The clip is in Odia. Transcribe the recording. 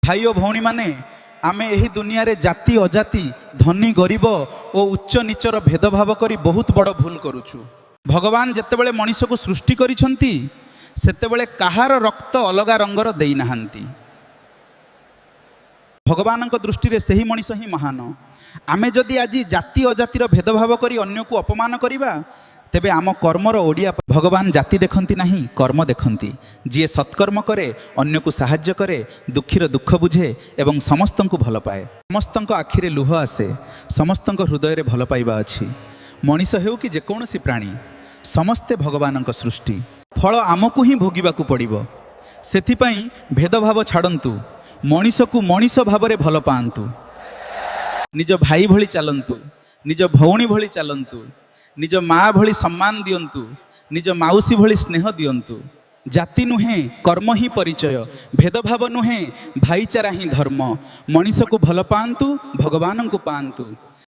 ଭାଇ ଓ ଭଉଣୀମାନେ, ଆମେ ଏହି ଦୁନିଆରେ ଜାତି ଅଜାତି, ଧନୀ ଗରିବ ଓ ଉଚ୍ଚ ନୀଚର ଭେଦଭାବ କରି ବହୁତ ବଡ଼ ଭୁଲ କରୁଛୁ। ଭଗବାନ ଯେତେବେଳେ ମଣିଷକୁ ସୃଷ୍ଟି କରିଛନ୍ତି, ସେତେବେଳେ କାହାର ରକ୍ତ ଅଲଗା ରଙ୍ଗର ଦେଇନାହାନ୍ତି। ଭଗବାନଙ୍କ ଦୃଷ୍ଟିରେ ସେହି ମଣିଷ ହିଁ ମହାନ। ଆମେ ଯଦି ଆଜି ଜାତି ଅଜାତିର ଭେଦଭାବ କରି ଅନ୍ୟକୁ ଅପମାନ କରିବା, ତେବେ ଆମ କର୍ମର ଓଡ଼ିଆ। ଭଗବାନ ଜାତି ଦେଖନ୍ତି ନାହିଁ, କର୍ମ ଦେଖନ୍ତି। ଯିଏ ସତ୍କର୍ମ କରେ, ଅନ୍ୟକୁ ସାହାଯ୍ୟ କରେ, ଦୁଃଖୀର ଦୁଃଖ ବୁଝେ ଏବଂ ସମସ୍ତଙ୍କୁ ଭଲ ପାଏ, ସମସ୍ତଙ୍କ ଆଖିରେ ଲୁହ ଆସେ, ସମସ୍ତଙ୍କ ହୃଦୟରେ ଭଲ ପାଇବା ଅଛି। ମଣିଷ ହେଉ କି ଯେକୌଣସି ପ୍ରାଣୀ, ସମସ୍ତେ ଭଗବାନଙ୍କ ସୃଷ୍ଟି। ଫଳ ଆମକୁ ହିଁ ଭୋଗିବାକୁ ପଡ଼ିବ। ସେଥିପାଇଁ ଭେଦଭାବ ଛାଡ଼ନ୍ତୁ, ମଣିଷକୁ ମଣିଷ ଭାବରେ ଭଲ ପାଆନ୍ତୁ। ନିଜ ଭାଇ ଭଳି ଚାଲନ୍ତୁ, ନିଜ ଭଉଣୀ ଭଳି ଚାଲନ୍ତୁ, ନିଜ ମା ଭଳି ସମ୍ମାନ ଦିଅନ୍ତୁ, ନିଜ ମାଉସୀ ଭଳି ସ୍ନେହ ଦିଅନ୍ତୁ। ଜାତି ନୁହେଁ, କର୍ମ ହିଁ ପରିଚୟ। ଭେଦଭାବ ନୁହେଁ, ଭାଇଚାରା ହିଁ ଧର୍ମ। ମଣିଷକୁ ଭଲ ପାଆନ୍ତୁ, ଭଗବାନଙ୍କୁ ପାଆନ୍ତୁ।